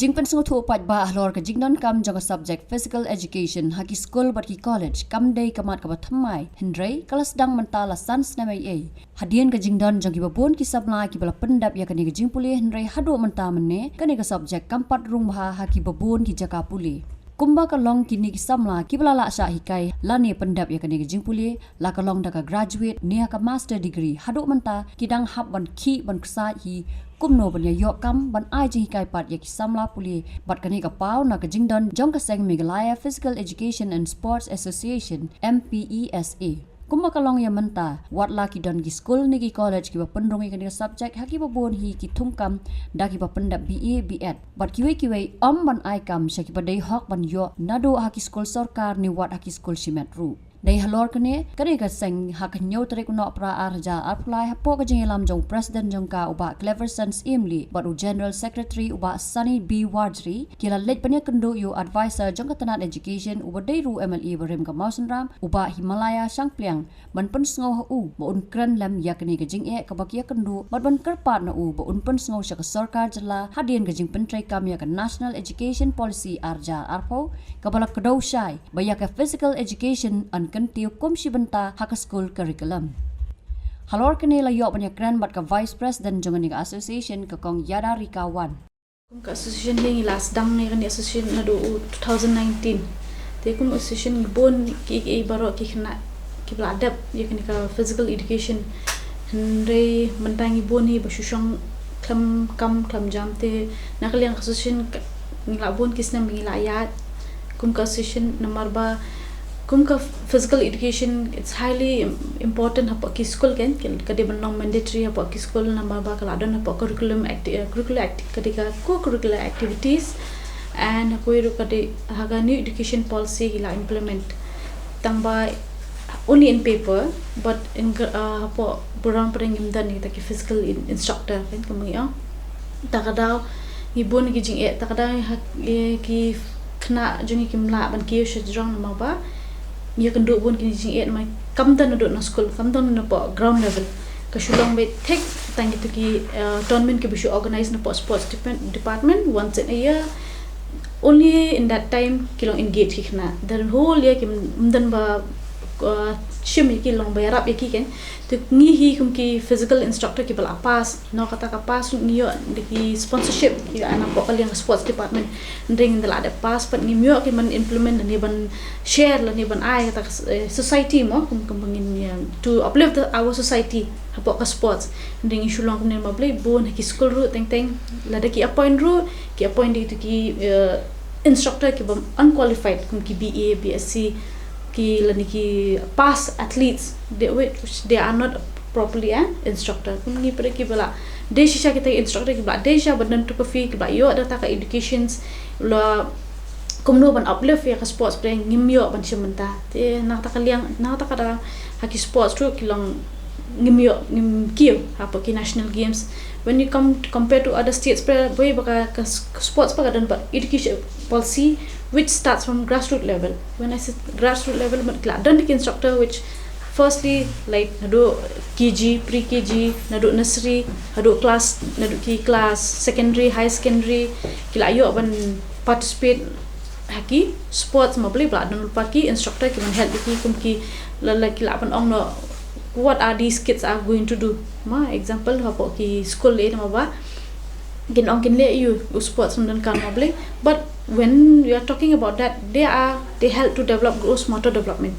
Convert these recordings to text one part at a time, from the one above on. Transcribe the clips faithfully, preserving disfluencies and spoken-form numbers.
Jingpynsngewthuh pat ba halor ka jingdonkam jong ka subject Physical Education ha ki skul bad ki college kam dei ka mat kaba thymmai, hynrei ka la sdang mynta la san snem ei ei. Hadien ka jingdon jong kiba bun ki samla kiba la pyndep ïa kane ka jingpule, hynrei haduh mynta mynne kane ka subject kam pat rung bha ha kiba bun ki jaka pule. Kumba ka long, kine ki samla kiba la lah shah hikai lane pyndep ïa kane ka jingpule, la ka long da ka graduate ne ha ka master degree, haduh mynta ki dang hap ban khih ban ksaid hi kumno ban ïa ïoh kam ban ai jinghikai pat ïa ki samla pule. Bad kane ka paw na ka jingdon jong ka seng Meghalaya Physical Education and Sports Association, M P E S A. Kumba ka long ïa mynta, wat la ki don ki skul ne ki college kiba pynrung ïa kane ka subject, ha kiba bun hi ki thungkam da kiba pyndep B A, B Ed bad kiwei kiwei, ym ban ai kam sha kiba dei hok ban ïoh naduh ha ki skul sorkar ne wat ha ki skul shimet ruh. Dei halor kane, kane ka seng ha ka hynñiew tarik u Nohprah ar hajar arphew lai, hapoh ka jingïalam jong u President jong ka, u Bah Cleverson Syiemlieh, bad u General Secretary, u Bah Sunny B Warjri, ki la leit ban ïakynduh ïa u advisor jong ka tnat education, uba dei ruh u M L A barim ka Mawsynram, u Bah Himalaya Shangpliang, ban pynsngew ha u ba un kren lem ïa kane ka jingeh kaba ki ïakynduh, bad ban kyrpad na u ba un pynsngew sha ka sorkar jylla hadien ka jingpyntreikam ïa ka National Education Policy ar hajar arphew, kaba la kdew shai ba ïa ka physical education yn kyntiew kum shi bynta ha ka school curriculum. Halor kane la ïoh ban ïakren bad ka Vice President jong kane ka association, ka Kong Ïadarika Wan. Kum ka association hi ngi la sdang ïa kane association naduh u two thousand nineteen. Te kum association ngi bun kiei kiei baroh ki khynnah kiba la dep ïa kane ka physical education. Hynrei mynta ngi bun hi ba shu shong khlem kam khlem jam, te na ka liang association ka, ngi la bun ki snem ba ngi la ïaid kum ka association, namar ba kum ka physical education, it's highly im-, important hapoh ki skul, kan, ka dei ban long mandatory hapoh ki skul, namar ba ka la don hapoh curriculum acti-, eh, curricular acti-, ka dei ka co-curricular activities, and ha kawei ruh ka dei ha ka new education policy ki la implement. Tang ba only in paper, but in gra-, uh, hapoh ground pat ngim don kita ki physical in-, instructor, kan, kumba ngi ong. Ta ka daw ngi bun ki jingeh, ta ka daw ha, eh, ki khynnah jong ngi kim lah ban kiew sha jrong namar ba ngi ïakynduh bun ki jingeh namar kam don naduh na skul, kam don napoh ground level. Ka shu long beit thik tang kito ki, eh, tournament kiba shu organize napoh sports dep-, department once in a year. Only in that time ki long engage ki khynnah. The whole year kim don ba, uh, shim ïa ki, long ba ïarap ïa ki, kan. Te ngi hi kum ki physical instructor kiba la pass, na kata ka pass ngi ïoh da ki sponsorship ki, ah, napoh ka liang sports department. Hynrei ynda la dep pass pat ngim ïoh ki ban implement lane ban share lane ban ai kata ka s-, eh, society mo, kum, kum ngin, um, to uplift the, our society hapoh ka sports. Hynrei ngi shu long kumne namar balei, bun ha ki skul ruh teng teng lada ki appoint ruh, ki appoint da kito ki, eh, instructor kiba unqualified, kum ki B A, B S C, ki lane ki past athletes, they, which they are not properly an instructor. Kum ngi pyrkhat kiba la dei shisha kita instructor kiba la dei shisha ban don trophy, kiba la ïoh da kata ka educations, la kumno ban uplift ïa ka sports, pyrkhat ngim ïoh ban shim bynta. Te na kata ka liang, na kata ka daw ha ki sports ruh ki long ngim ïoh, ngim kiew hapoh ki national games. When you come to compare to other states, pyrkhat ba ka, ka s-, sports pat ka don bad education policy which starts from grassroots level. When I say grassroots level, mut ki la don ki instructor which firstly, like, naduh K G, pre-K G, naduh nursery, naduh class, naduh ki class secondary, high secondary, ki la ïoh ban participate ha ki sports, namar balei, ba la don lypa ki instructor kiban help ïa ki, kum ki la, la, ki lah ban ong noh what are these kids are going to do. Ma, example, hapoh ki skul lei, namar ba kin ong kin leh ïa u sports, ym donkam, namar balei. But when we are talking about that, they are, they help to develop gross motor development.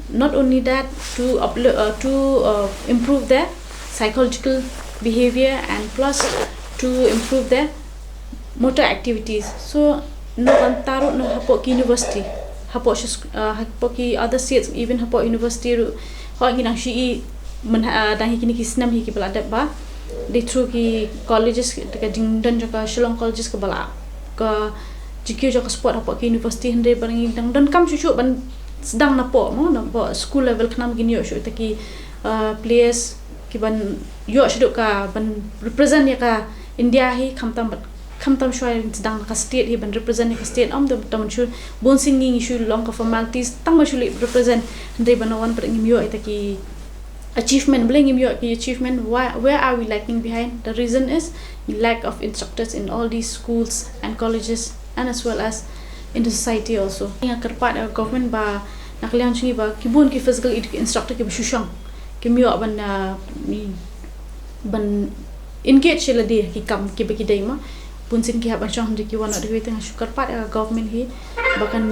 Not only that, to uplo-, uh, to, uh, improve their psychological behavior and plus to improve their motor activities. So, na ka bynta ruh na hapoh ki university, hapoh shi sk-, uh, hapoh ki other states, even hapoh university ruh, hooid ngi dang shu i myn-, uh, dang hi kine ki snem hi kiba la dep ba dei through ki colleges, ka jingdon jong ka Shillong Colleges kaba la, ka jingkiew jong ka sport hapoh ki university, hynrei ba ngi dang donkam shuh shuh ban sdang napoh, mo, napoh school level khnang ba kin ïoh shuh kita ki, uh, players kiban ïoh shuh shuh ka ban represent ïa ka India hi, khamtam ba, khamtam shuwa sdang na ka state hi ban represent ïa ka state. Ym, tang, tang ban shu, bun sien ngi ngi shu long ka formalities tang ban shu leit represent, hynrei ba na wan pat ngim ïoh ïa kita ki achievement, bale ngim ïoh ki achievement, why, where are we lagging behind? The reason is lack of instructors in all these schools and colleges, and as well as in the society also. Nga kyrpad ïa ka government ba na ka liang jong ngi ba ki bun ki physical education instructor kiba shu shong, kim ïoh ban, uh, ban engage ïa lade ha ki kam kiba ki dei, ma bunsien ki hap ban shong hynrei ki wan noh da kiwei. Te nga shu kyrpad ïa ka government hi ba kan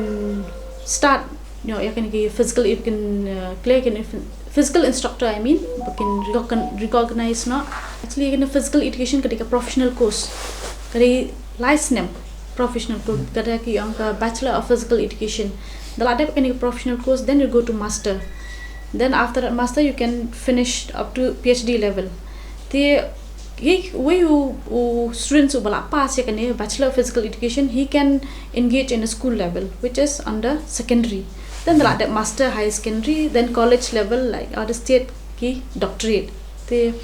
start, you know, ïa kine ki physical, ïa kine, uh, clear kine phy-, physical instructor, I mean, ba kin recogn-, recognize noh. Actually kine physical education ka dei ka professional course, ka dei lai snem professional course. Ka dei ki ong ka Bachelor of Physical Education. Da la dep kine ki professional course, then you go to master. Then after that master you can finish up to PhD level. Te, ye, wei u, u students uba la pass ïa kane Bachelor of Physical Education, he can engage in a school level, which is under secondary. Then da la dep master, higher secondary, then college level, like other state ki doctorate. Te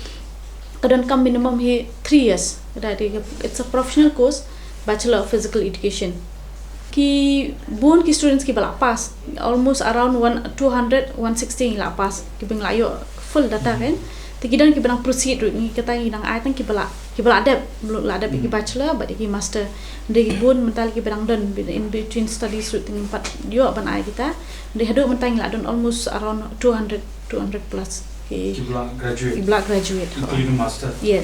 ka donkam minimum hi three years. Ka dei, it's a professional course, Bachelor of Physical Education. Ki bun ki students kiba la pass, almost around one, two hundred, one sixty la pass, kiba ngi la ïoh full data kan. Te ki don kiba dang proceed ruh, ngi kata ngi dang ai tang kiba la, kiba la dep, la dep ïa ki bachelor bad ïa ki master. Dei ki bun mynta kiba dang don in between studies ruh, te ngim pat ïoh ban ai kita. Dei haduh mynta ngi la don almost around two hundred, two hundred plus ki, kiba la graduate, kiba la graduate, including master. Yeah.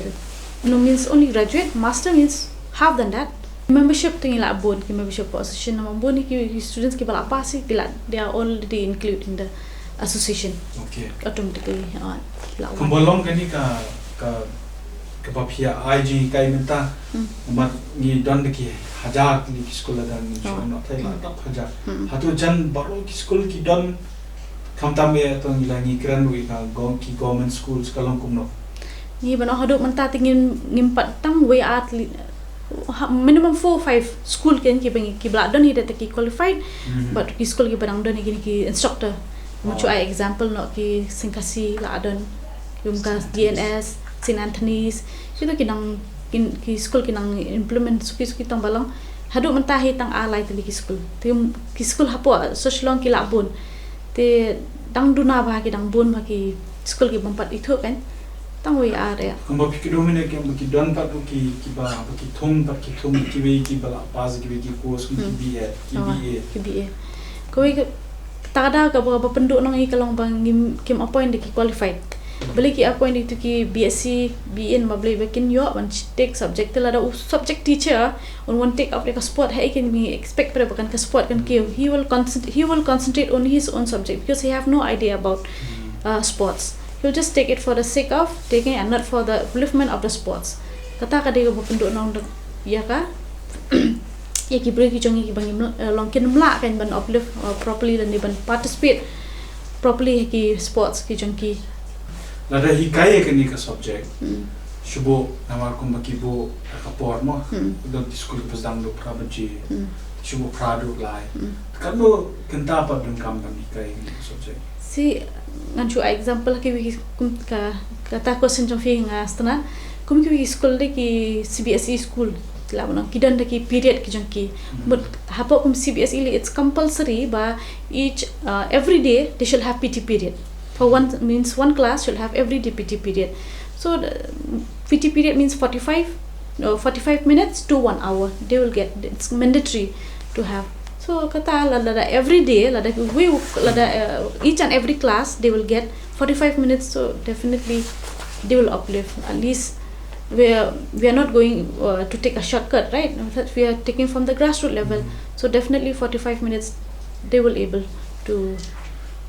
No, means only graduate, master means half than that. Membership te ngi la bun ki membership association, namar bun ki, ki students kiba la pass ki la, they are already included in the association. Okay. Automatically, uh, ki la wan. Kumba long kane ka, ka, kaba phi ïa ai jinghikai mynta. Hmm. Namar ngi don da ki hajar tylli ki skul, lada ngi shu, oh, noh tai la, hmm, dap hajar. Hmm. Hato jan baroh ki skul ki don, khamtam ïa, to ngi la, ngi kren ruh ïa ka gov-, ki government schools, ka long kumno? Ngi ban ong haduh mynta te ngim, ngim pat, tang wei ar tylli, ha, minimum four five school kein kiba ngi, kiba la don hi da ki qualified, mhm, bad ki skul kiba dang don hi kine ki instructor. Ngan shu, oh, ai example noh, ki Singkasi la don, kum ka Saint Anthony's. D N S, Saint Anthony's, kito ki nang, ki, ki skul ki nang implement suki suki, tang ba long haduh mynta hi tang ar lai tylli ki skul. Te ki skul hapoh South Shillong ki la bun. Te dang duna ba ki dang bun ba ki skul kibym pat ithuh kan. Tang wei ar ïa. Kumba phi kdew mynne, ki, ba ki don pat ruh ki, kiba, ba ki thung pat, ki thung kiwei kiba la pass kiwei ki course, ki, hmm, B Ed, ki, oh, B A. Ki B A. Kawei ka, kata ka daw kaba, kaba pynduh noh ïa ngi ka long ba ngim, kim appoint da ki qualified. Balei ki appoint ïa kito ki B Sc, B In, ma balei ba kin ïoh ban take subject, te lada u subject teacher un wan take up ïa ka sport, haei kin ngi expect pat ba kan ka sport kan kiew. He will concent-, he will concentrate on his own subject because he have no idea about, uh, sports. He'll just take it for the sake of taking and not for the upliftment of the sports. Kata ka dei kaba pynduh noh ïa ka, ïa ki briew ki jong ngi kiba ngim, eh, long, kim lah kan ban uplift, uh, properly lane ban participate properly ha ki sports ki jong ki. Lada hikai ïa kane ka subject, hmm, shu buh, namar kumba ki buh da ka por mo, hmm, don ki skul kiba sdang naduh phra baje, hmm, shu buh phra haduh lai. Hmm. Katno kynta pat donkam ban hikai ïa kane ka subject? Si, ngan shu ai example kiwei ki, kum ka, kata question jong phi nga sngewtynnat. Kum kiwei ki skul, dei ki C B S E school, la ban ong, ki don da ki period ki jong ki. Hmm. But hapoh kum C B S E lei, it's compulsory ba each, uh, every day they should have P T period. For one, means one class should have every day P T period. So the P T period means forty-five, uh, forty-five minutes to one hour. They will get, it's mandatory to have. So kata la, lada every day, lada we, lada, uh, each and every class they will get forty-five minutes, so definitely they will uplift. At least we are, we are not going, uh, to take a shortcut, right? We are taking from the grassroots level. So definitely forty-five minutes they will able to.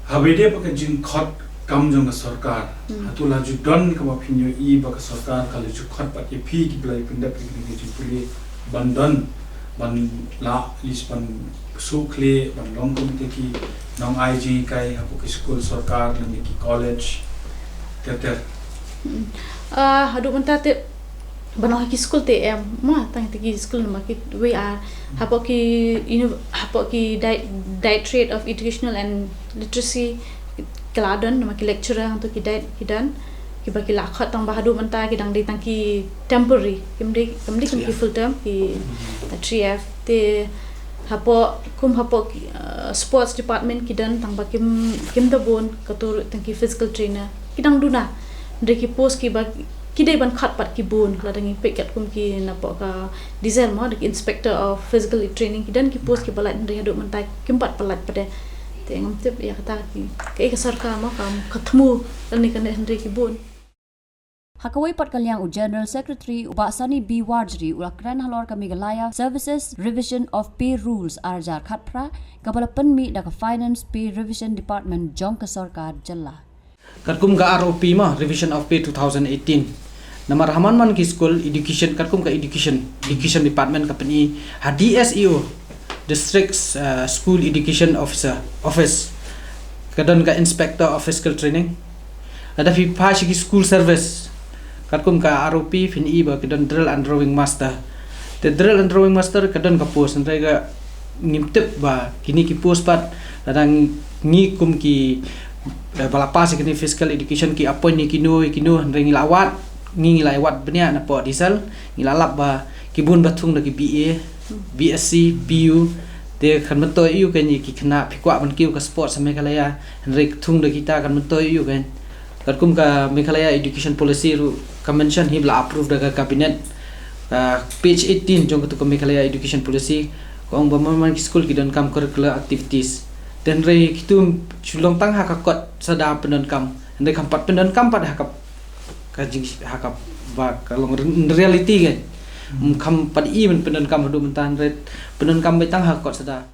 Haba ïadei bad ka jingkhot kam jong ka sorkar, hmm, hato la ju don kaba phin ïohi ba ka sorkar ka la ju khot pat ïa phi kiba la ïa pyndep ïa kine ki jingpule ban don, ban lah, at least ban suk khlieh, ban long kum kita ki nongai jinghikai hapoh ki skul sorkar lane ki college ter ter? Hmm. Ah, haduh mynta te, ban ong ha ki skul te em, ma, tang kita ki skul, namar kiwei ar hapoh ki uni-, hapoh ki di-, Directorate of Educational and Literacy, ki la don, namar ki lecturer hangto ki di-, ki don, kiba ki la khot, tang ba haduh mynta ki dang dei tang ki temporary, kim dei, kim dei kum ki full term, ki, uh, three F. Te hapoh, kum hapoh ki, uh, sports department ki don, tang ba kim, kim da bun, kato ruh tang ki physical trainer. Ki dang duna, hynrei ki post kiba ki dei ban khot pat ki bun, lada ngi peit katkum ki napoh ka diesel mo, da ki inspector of physical training, ki don ki post kiba lait hynrei haduh mynta kim pat pyllait pat de. Te ngam tip ïa kata ki, ka, ka sorkar mo, ka, ka thmu, lane kane hynrei ki bun. Ha kawei pat ka liang u General Secretary u Bah Sunny B Warjri u la kren halor ka Meghalaya Services Revision of Pay Rules ar hajar khatphra, kaba la pynmih da ka Finance Pay Revision Department jong ka sorkar jylla. Katkum ka R O P mo, Revision of Pay two thousand eighteen. Namar ha man man ki school education, katkum ka education, education department ka pyni ha D S E O, District, uh, School Education Officer, Office. Ka don ka Inspector of Physical Training. Lada phi phai sha ki school service, katkum ka R O P phin i ba ka don drill and drawing master. Te drill and drawing master ka don ka post, hynrei ka ngim tip ba kine ki post pat, lada ngi kum ki, eh, ba la pass ïa kine physical education ki appoint ïa kino ïa kino, hynrei ngi la wad, ngi, ngi la wad bniah napoh diesel, ngi la lap ba ki bun ba thung da ki B A, B S C, B U, te kan myntoi ïa u kan ïa ki khynnah phi kwah ban kiew ka sports ha Meghalaya, hynrei thung da kita kan myntoi ïa u kan. Katkum ka Meghalaya Education Policy ruh ka mention hi ba la approve da ka cabinet, ka page eighteen jong katu ka Meghalaya Education Policy, ka ong ba man man ki school ki donkam curricular activities. Te hynrei kitu shu long tang ha ka kot sada pyndonkam, hynrei kam pat pyndonkam pat ha ka, ka jing, ha ka, ba ka long in reality kan. Hmm. Kam pat i ban pyndonkam haduh mynta, hynrei pyndonkam beit tang ha ka kot sada.